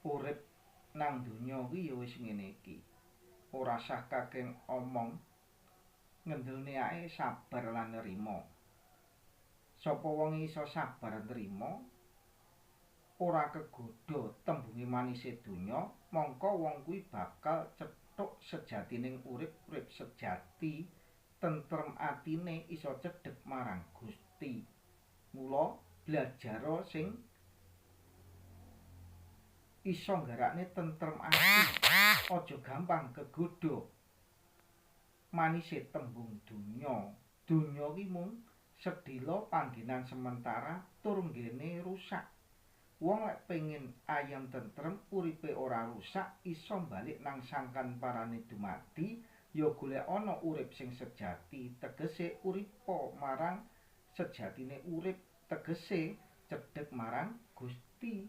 Urip nang donya kuwi ya wis ngene iki. Ora sah kakeng omong, ngendelne ae sabar lan nrima. Sapa wong iso sabar nrima, ora kegodha tembunge manise donya, mongko wong kuwi bakal cethuk sejatining urip, urip sejati, tentrem atine iso cedhek marang Gusti. Mula blajara sing iso nggarakne tentrem ati, aja gampang kegodha manise tembung donya. Donya ki mung sedhela panggenan sementara tur nggene rusak. Wong lek pengin ayem tentrem, uripe ora rusak, iso balik nang sangkan parane dumadi, ya golek ana urip sing sejati, tegese uripa marang sejatine urip, tegese cedhek marang Gusti.